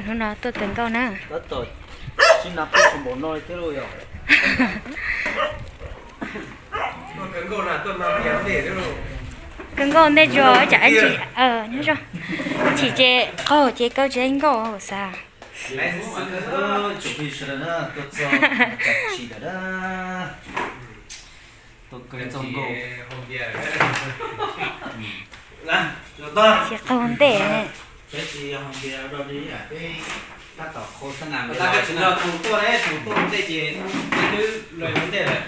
Hnub no tuaj kawg nkauj na. Tab tom sib nab peb tsis npaum no li thiab lauj yog. Kawg nkauj ntej tsuas tsam ib ntsis nyob zoo, chim ces qaug ces kawg tsis ib nkauj xav. Tsoom phooj ywg sawv daws na, tuaj txog tag tsis lawm na, tuaj kawg txog nkauj. Tsis qaug ntej. Peb tsis yog hau npias rau li, peb tab tom qhau xab nas. Tus tuaj, tus tuaj ntej ces peb twb los ua ntej lawm.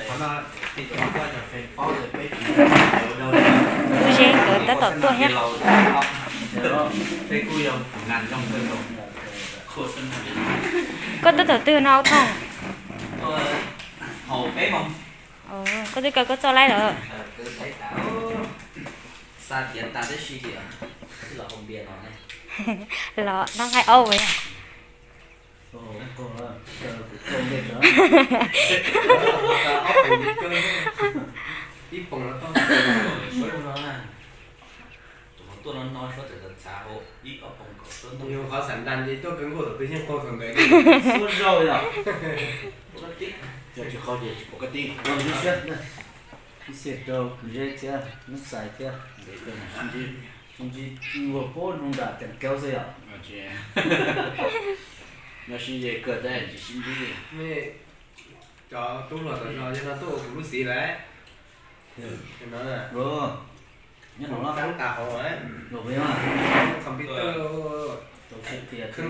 Qhov no tej zaum koj cov fans paub tias peb tsis yog hau npias rau li. Kuv ze nkawd tab tom tuaj thiab. Peb kuj yog nas zoo kawg nkaus. Koj tuaj thaum twg no Thoob? Haum peb moos. Koj twb kaw koj txoj laib lawm. Xa tiav tas tib si tias los hau npias no ne. Los no nqaij aub. Ib poom no tau suab zoo no na. Tus no tuaj no no suab txawm txav hauv ib ob poom kaum suab ntau. Yog qhov xam ntas ces tuaj kawg nkauj thaum twg yeej qaug thaum ntawd. Suab zog yom. Yog tsis qaug ces tsis pom koj tij. Ib xiam rau kwv zeb thiab Noob Xais thiab, sib ntsib, sib ntsib ua pab nyob nram Cees Kaub xwb yom. No sib ze kawg tab tsis sib ntsib. Cov tub hluas tom zos yog no tuaj ua kuv lub xiv lawm. Nyob no tas hauv computer, kheej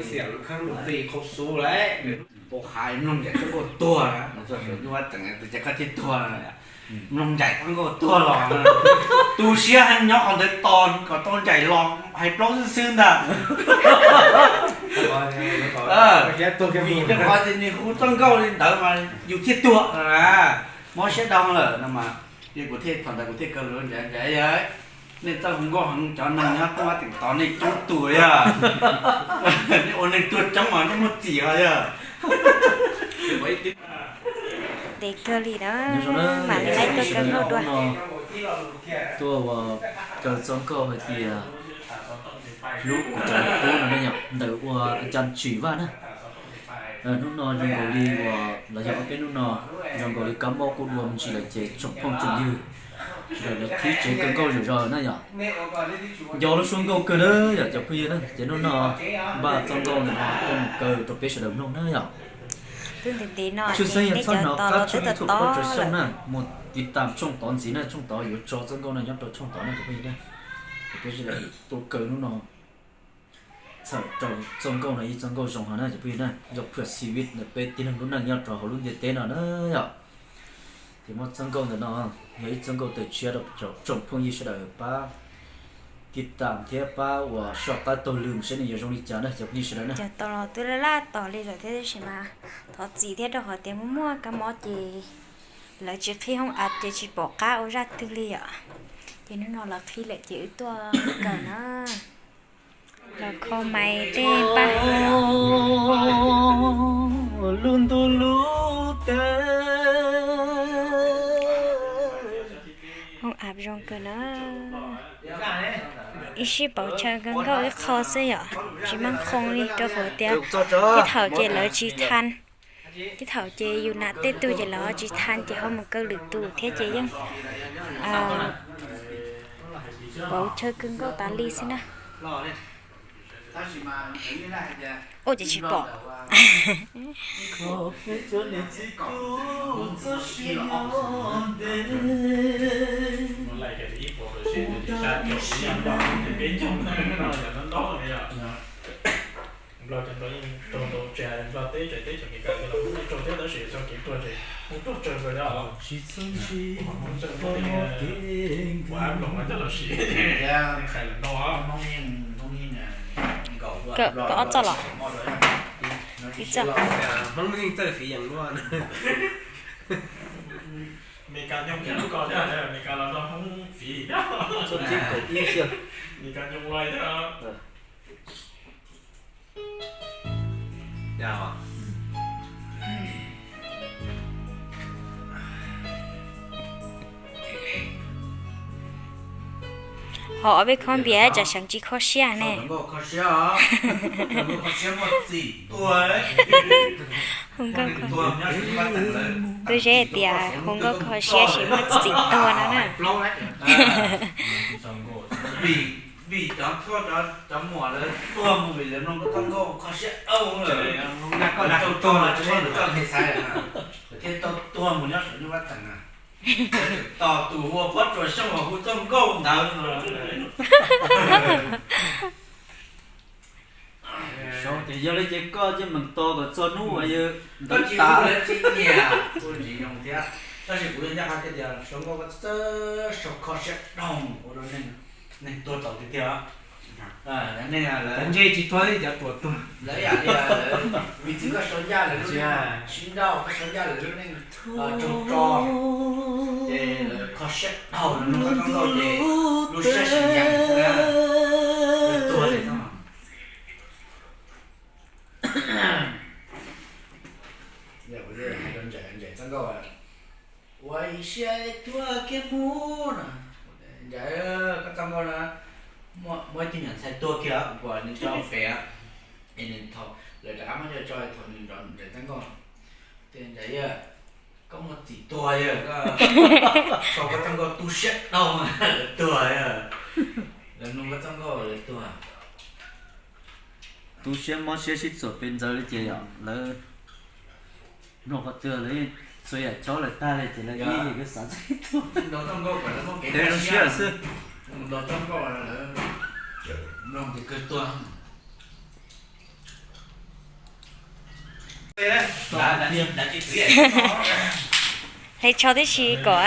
xiam kheej lus tis qhau xu lawm. Ua hais mloog ncaim koj nkauj tuag, nyuaj teem tus cas koj thiaj tuag. Mloog ncaim koj nkauj tuag los tu siab heev, nyob qhov ntawd tos kom tau ncaim los hais plaub xwb xwb ntag. Vim rau qhov tias nws hu txoj nkauj li ntawd mas yus thiaj tuag. Mob siab dhau lawm no mas, ces kuv thiaj thaum ntawd kuv thiaj kaw lus ncaim ncaim, nej txawj hu nkauj heev, cov neeg nyob Toob Vab Teem tod nej coob tus yog, nej ua neeg tuag coob mas nej muaj txim os yog. Ntev kawg li na, mam li laib tuaj kaw nkauj dua. Tuaj ua kaw txoj nkauj hais tias hlub kuv cov tub no ne yom, ntawm ua a ca tsis vaj na. Hnub no zoo nkaus li uas los yog ob peb hnub no zoo nkaus li kab mob kuj dua me ntsis lawm ces tsoom phooj tsoom ywg sawv daws lawv qhib tsev kaw nkauj zom zaws na yom. Nco lub suab nkauj kawg na yom cov phooj ywg na, ces hnub no npaj txoj nkauj ntawm no tuaj mus kaw rau peb sawv daws mloog na yom. Tshwj xeeb yog txhob hnov qab tshooj YouTube Pov Tsawg Xyooj na, mus tiv tam tshooj tod ntxiv na, tshooj tod yuav tso txoj nkauj no nyob rau tshooj tod na cov phooj ywg na. Peb sawv daws tuaj kaw hnub no txhawm rau txoj nkauj no ib txoj nkauj zoo heev na cov phooj ywg na, yog phwam xi vij ntawm peb tib neeg lub neej nyob rau hauv lub ntiaj teb no na yom. Ces muab txoj nkauj ntawm no yog ib txoj nkauj tawm tshiab rau tsoom phooj ywg sawv daws pab tiv tam thiab pab uas soj qab taug lw mus saib nws yuav zoo li cas na cov phooj ywg sawv daws na. Cog tau los twb laj laj tos li lawm thiab tab sis mas thov txim thiab rau qhov tias muaj muaj kab mob ces lawv tsis qhib hoob av ces tsis pom qab ua zaj twg li yom. Ces hnub no lawv qhib lawm ces wb tuaj kaw na. Los kho maiv tej npaj. Lub ntuj lub teb, hoob av zoo kawg na. Ib sij pauv chaw kaw nkauj ib qho xwb yom, tsis meej qhoo li rau qhov tias tej thaum ces lawv tsis than, tej thaum ces yus nam tej tug ces lawv tsis than ces ho mus kaw lwm tus thiab ces yeej pauv chaw kaw nkauj tas li xwb na. Ua ces tsis pom. Nplog cov nplog yeej raug ntau tseg, nplog teb teb chaws Amelikas los Hmoob yeej raug thiab tab sis txog kev tuag ces Hmoob tuag tsawg nkaus yog. Ua ab los mas coj los siv, qhais lawm no. Kawm ob txoj los? Ib txoj. Hmoob yeej txawj fiv yees luaj. Amelikas nyoog kiag lub ko thiab, Amelikas los nrog Hmoob fiv thiab. Amelikas nyoog loj thiab. Ho ob peb khob npias tsam seev tsis kho siab ne. Hu nkauj, kuv zeb tias hu nkauj kho siab sis muaj txim tuag no na. Vim cov muam lawv tuag mus vim lawv mloog nkauj txoj nkauj kho siab dhau lawm, koj tau tuag los tsis muaj tus coj kev xaiv lawm na, thiaj tau tuag mus nyob saum nyuj vaj teem na. Tos tus hu ua Phob Tsuas Xyooj los hu txoj nkauj ntawd no. Ces yog li ces koj cia meem tos kom txog hnub uas yawg ntawd tas. Tsis nyiam, kuj tsis nyoo thiab, tab sis kuv yeej ncaj qha tias sau nkauj koj txawj sau kho siab dhau ua rau neeg tuag tau tiag tiag. Neeg lawv ntshe tsis tuag thiab cov tuag tuag, lawv yam li lawv, vim txwv koj sau ncaj lawv lub neej sib nrauj, koj sau ncaj lawv lub neej raug tso, ces lawv kho siab dhau lawv mloog koj txoj nkauj ces lub siab sim yees, lawv tuag li no. Yog kuv hais rau Ntsaim, Ntsaim txoj nkauj, ua ib siab tuag kiag mus no. Ntsaim, koj txoj nkauj no muaj ib tug nyuam ntxhais tuag kiag, kuv pom nws tso fem, es nws thaum lawv rov qab muab coj tso thaum nws nrov Ntsaim txoj nkauj. Tias Ntsaim, koj muaj txim tuag, koj sau koj txoj nkauj tu siab dhau, lawv tuag, lawv mloog koj txoj nkauj lawv tuag. Tu siab mob siab sib txuam pes ntxaws li ces yom, lawv mloog qhov twg lawv yeej txhua yam chob lawv tag li ces lawv yeej xav txog ib tug, nrov txoj nkauj kom lawv muaj kev tu siab xwb. Nrov txoj nkauj lawv mloog ces kawg tuag. Hle tsho tib si kom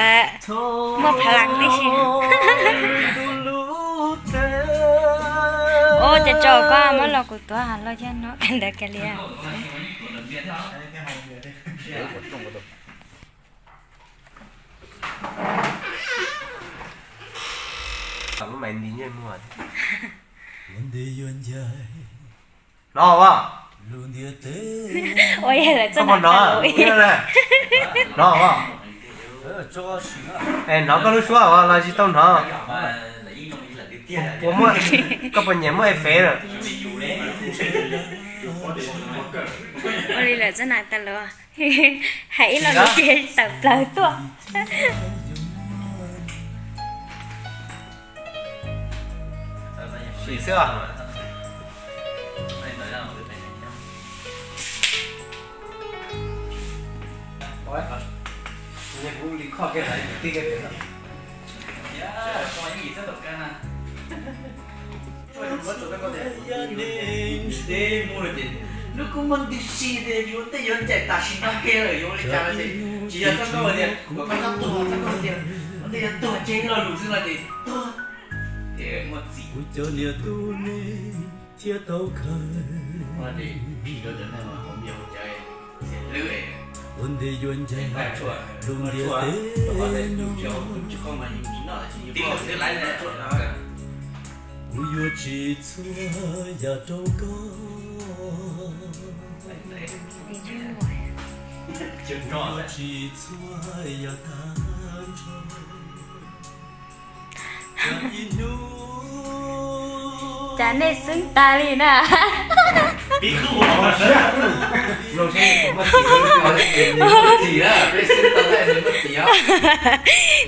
muaj pha las tib si. Ua cas tso koj muab los kuv tuav los yog no kawg ntawd kiag li. Lub maiv nti nyiaj muag. Ua nti yuav ncaim. No as. Ua yog lawv txoj no no as. Es hnov koj lub suab as los tsis tau hnov. Puas muaj, koj puas nyiam muaj effect lawm? Ua li lawm txoj no tas los hais ib lo lus ces tawm plaws tuaj. Sim xwb os. Lub kua muag ntws si tias yuav tej yuav ncaim tam sim no kiag lawm yuav ua li cas los tsis yog txoj nkauj tias kom koj txhob tuag, txoj nkauj tias ua ntej yuav tuag tseg lo lus xwb no ces tuag. Ces muaj txim. Kuv cov niam tub ne thiaj tau khaws. Ua ntej yuav ncaim lub ntiaj teb no. Kuv yuav tsis txhua yam rau koj. Kuv yuav tsis txhua yam tag nrho. Cas nej xwb tas li na.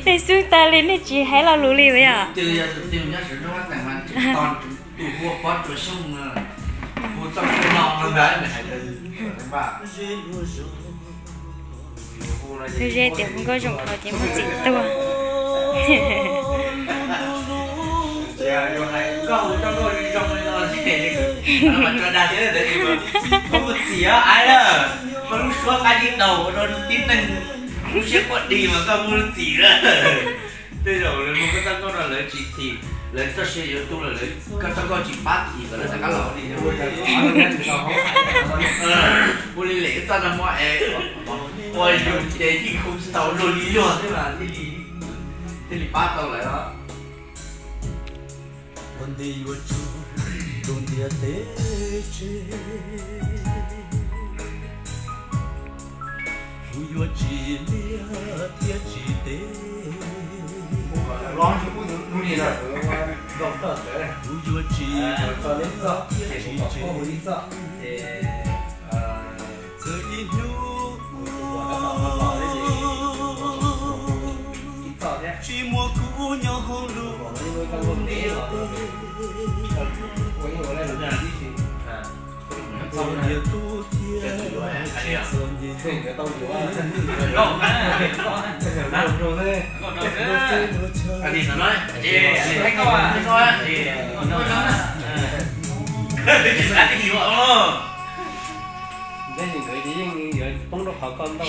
Nej xwb tas li nej tsis hais lo lus li yom. Tus hu Ntsuag Zeb tias hu nkauj zoo kawg ces muaj txim tuag. Yog hais nkauj hu txoj nkauj zoo zoo li no ces, mas tso dag thiab ntawd ces muaj txim os aiv na. Koj lub suab qab zib daus ua rau tib neeg lub siab quaj dig mas koj muaj txim lawm. Tej zaum lawv mloog koj txoj nkauj no lawv tsis thim, lawv txoj sia yuav tu lawm, koj txoj nkauj tsis pab thim kom lawv rov qab los li. Ua li lem txoj no muaj es ua yus ces yeej hu tsis tau luag li luag thiab mas thiaj li pab tau lawv os. Ua ntej yuav tso rau ntiaj teb tsev, kuv yuav tsis liab thiab tsis teb. Kuv yuav tsis txog, tsis tsev, txawm ib hnub tsis muaj kuv nyob hauv lub ntiaj teb. Txom nyem tub thiab tsis txom nyem.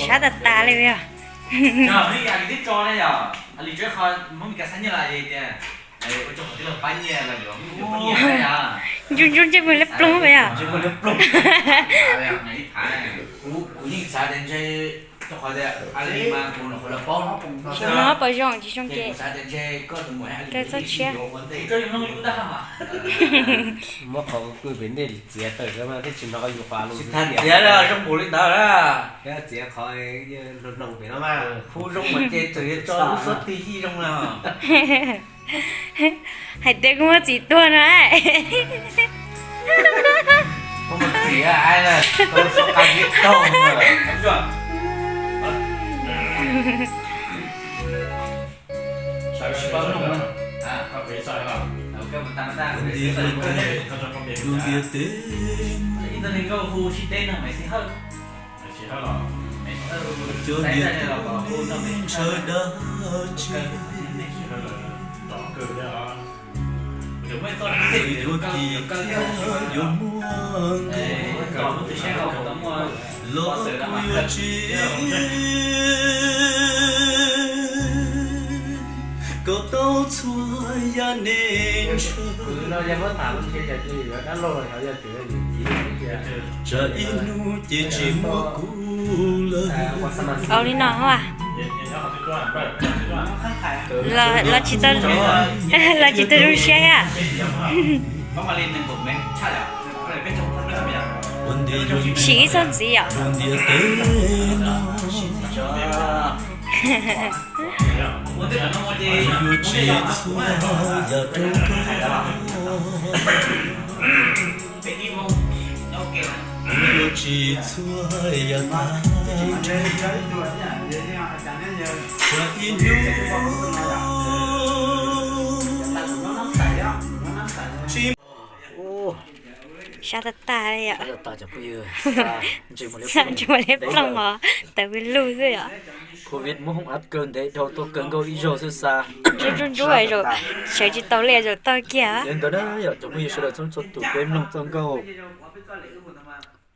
Sab tas tas li os. Ntsuj ntsuj ntsej muag liab ploog yom. Xyov no pom zoo tsis zoo ces kawg txhob tshiab. Muab qhov pem ntej txiav tawm thiab tsis hnov yus qhov lus txiav zoo npaum li ntawd. Txiav qhov hnoos pem no mas khub zoo mas ces txawm yuav tso lub suab tig yij zoo na. Hais tias kuv muaj txim tuag no. Muaj txim ai, tau soj qab zib taug. Tus ntiaj teb no, cov niam tub li ntshaw dab tsi, yuav ci thiab yuav muaj nqis, los kuv yuav tsis kom tau txhua yam neeg ntshaw. Tsam ib hnub ces tsis muaj kuv lawm. Li no los tsis tau, los tsis tau zoo siab thiab. Sim ib txog ntxiv yom. Ntiaj teb no, yuav tsis txhua yam rau koj, yuav tsis txhua yam tag nrho. Tsam ib hnub tsis Sab tag tag li yom. Ntsej muag liab ploog os, tawv pw lug xwb yom. Covid muab hoob av kaw ntev dhau tuaj kaw nkauj ib zaug xwb xa. Ntsuj ntsuj ntsuj, sawv tsis tau li, zaum tag kiag. Yog ntawd na yom, cov phooj ywg sawv daws txhua txhua tus peb mloog txoj nkauj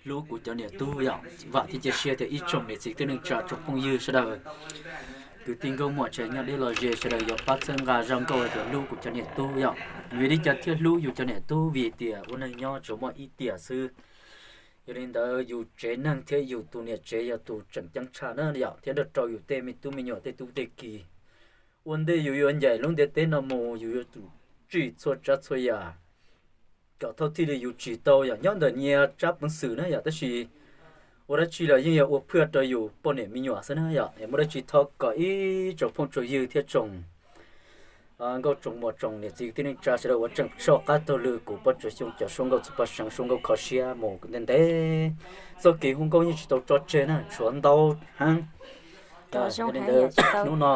Hlub Kuv Cov Niam Tub yom, vam thiab cia siab tias ib tsoom niam txiv tij neej tsa tsoom phooj ywg sawv daws kwv tij nkauj muam tsev nyob deb los ze sawv daws yuav pab txhawb nqa zaj nkauj hais tias Hlub Kuv Cov Niam Tub yom. Vim li cas thiaj hlub yus cov niam tub? Vim tias ua neeg nyob tsuas muaj ib tiam xwb. Yog li ntawd yus tsev neeg thiab yus tus niam tsev yog tus tseem ceeb tshaj na yom, thiab nrog rau yus tej me tub me nyuam tej tub tej ki. Ua ntej yus yuav ncaim lub ntiaj teb no mus yus yuav tsum tsim txhua tsav txhua yam kom thauj thiaj li yus tsim tau yom, nyob ntawm nyias tsab peev xwm na yom, tab sis ua dab tsi los yeej yog ua phaj rau yus poj niam me nyuam xwb na yom. Es muaj dab tsi thov kom ib tsoom phooj tsoom ywg thiab tsoom nkauj tsoom muam tsoom niam txiv kwv tij neej tsa sawv daws uas tseem soj qab taug lw kuv Pov Tsuas Xyooj cov suab nkauj txhua paj seev, suab nkauj kho siab mus ntev ntev. Txoj kev hu nkauj yeej tsis tau tso tseg na, tshuav ntau heev. Yog li ntawd hnub no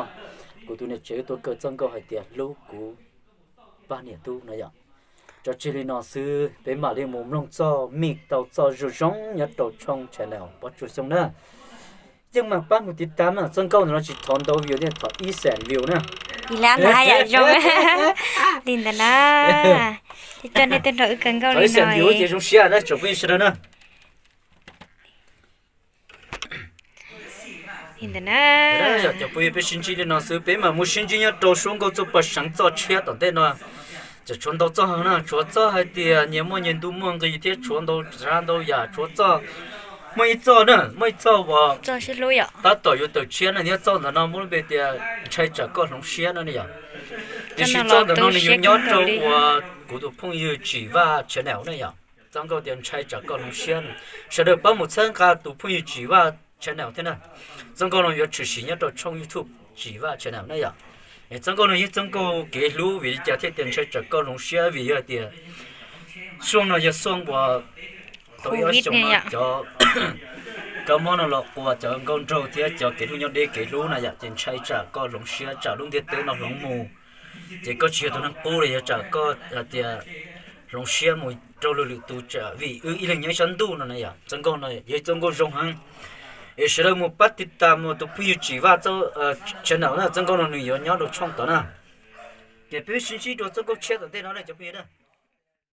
kuv tus niam tsev tuaj kaw txoj nkauj hais tias Hlub Kuv Pab Niam Tub no yom. Tso tseg li no xwb, peb mam li mus mloog txoj mej tau txoj zoo zoo nyob rau tshooj channel Pov Tsuas Xyooj na. Yeej mas pab mus tiv tas mas, txoj nkauj ntawm no tsis thov ntau view thiab, thov ib xees view na. Ib lab ntag yom, zoo li ntawd na. Ces coj nej tuaj nrog wb kaw nkauj li no ces zoo siab na tsoom phooj ywg sawv daws na. Li ntawd na. Yog cov phooj ywg peb sib ntsib li no xwb, peb mam mus sib ntsib nyob rau suab nkauj txhua paj seev txoj tshiab tom ntej no. Tseem tshuav ntau txoj na, tshuav txoj hais tias nyias muaj nyias ntu muaj nqi thiab tshuav ntau tsav ntau yam, tshuav txoj, muaj ib txoj na, muaj ib txoj uas tab tom yuav tawm tshiab na, thiab txoj ntawm no muaj lub npe tias Ntshai Tsam Koj Hloov Siab no ne yom. Tiam sis txoj ntawm no nws yuav nyob rau uas kuv tus phooj ywg Tsim Vaj channel ne yom. Txoj nkauj tias Ntshai Tsam Koj Hloov Siab no, sawv daws pab mus txhawb nqa tus phooj ywg Tsim Vaj channel thiab na. Txoj nkauj no yuav tshwm sim nyob rau tshooj YouTube Tsim Vaj channel na yom. Txoj nkauj no yog txoj nkauj kev hlub, vim li cas thiaj tias ntshai tsam koj hloov siab? Vim yog hais tias xuaj no yog xuaj uas tau ib ob xyoo no cov kab mob no los qua cov nkauj nraug thiab cov kev hlub nyob deb kev hlub na yom, ces ntshai tsam koj hloov siab, tsam lub ntiaj teb no hloov mus, ces koj tsis yog tus neeg qub li, yog tsam koj hais tias hloov siab mus rau luag lwm tus tsam vim wb ib leeg nyob ib sab ntuj no na yom. Txoj nkauj no yog ib txoj nkauj zoo heev, es sawv daws mus pab tiv tas mus tus phooj ywg Tsim Vaj txoj channel na, txoj nkauj no nws yuav nyob rau tshooj tod na. Ces peb sib ntsib rau txoj nkauj tshiab tom ntej no na cov phooj ywg na.